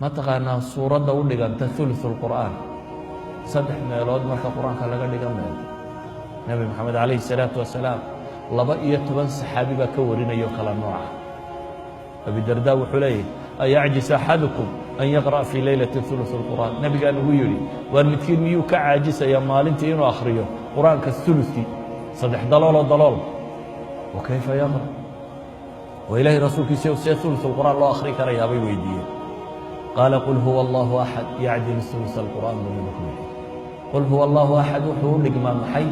Ma taqaanaa suuradda u dhiganta ثuluث الqur'aan, saddex meelood marka Qur-aanka laga dhiga meel? Nebi Moxamed calayhi الsalaatu wasalaam 12 saxaabi baa ka warinayo kala nooca. Abidarda wuxuu leeyahy: أيعجز أحدكم أن يقرأ في ليلة ثuluث الqur'aan? Nebigaa nagu yidhi: waar, midkiin miyuu ka caajisaya maalintii inuu akhriyo Qur-aanka ثuluثkii, saddex dalooloo dalool? وكيف يقرأ? Oo Ilahay rasuulkiisa, see ثuluث الqur'aan loo akhri karayaa, bay weydiiyeen. قال: قل هو الله أحد يعدل ثuluث الqur'aan, buu nebigu ku yidhi. قل هو الله أحد wuxuu u dhigmaa maxay?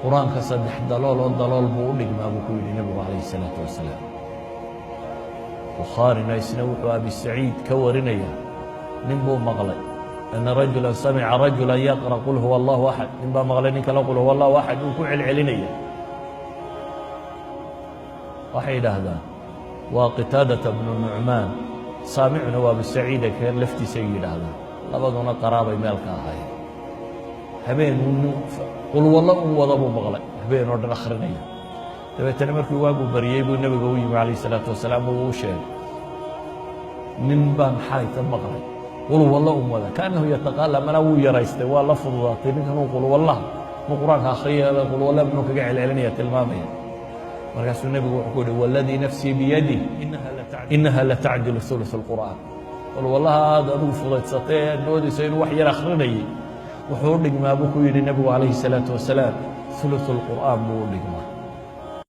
Qur-aanka saddex dalool oo dalool buu u dhigmaa, buu ku yidhi nebigu calayhi الsalaatu wasalaam. Bukhaarina isna wuxuu Abi Saciid ka warinaya nin buu maqlay, أن رجلا سمع رجلا يقرأ قل هو الله أحد. Nin baa maqlay nin kale قل هو الله أحد uu ku celcelinaya. Waxay yidhaahdaan waa Qitaadata bnu Nucmaan, saamicuna waa Abu Saciida kee laftiisay yidhaahdaan. Labaduna qaraabay meel ka ahaayeen. Habeen qulwallo un wada buu maqlay, habeen oo dhan akhrinaya. Dabeetana markii waagu baryey buu nebiga u yimi calayh isalaatu wasalaam. Uu u sheegay: nin baan xalayta maqlay qulwallo un wada, كأنه يتقالى. Mana wuu yaraystay, waa la fududaatay ninkanuu qulwallaha mu Qur-aanka akhriya, qulwalla muxuu kaga celcelinaya, tilmaamaya. Markaasuu nebigu wuxuu ku yihi: والذي نفسي بيده إنها لتعدل ثuluث الqur'aan. Qulwallaha aad adigu fudaysatay ee aad moodayso inuu wax yar akhrinayay, wuxuu u dhigmaa, buu ku yidhi nebigu calayhi الsalaatu wasalaam, ثuluث الqur'aan buu u dhigmaa.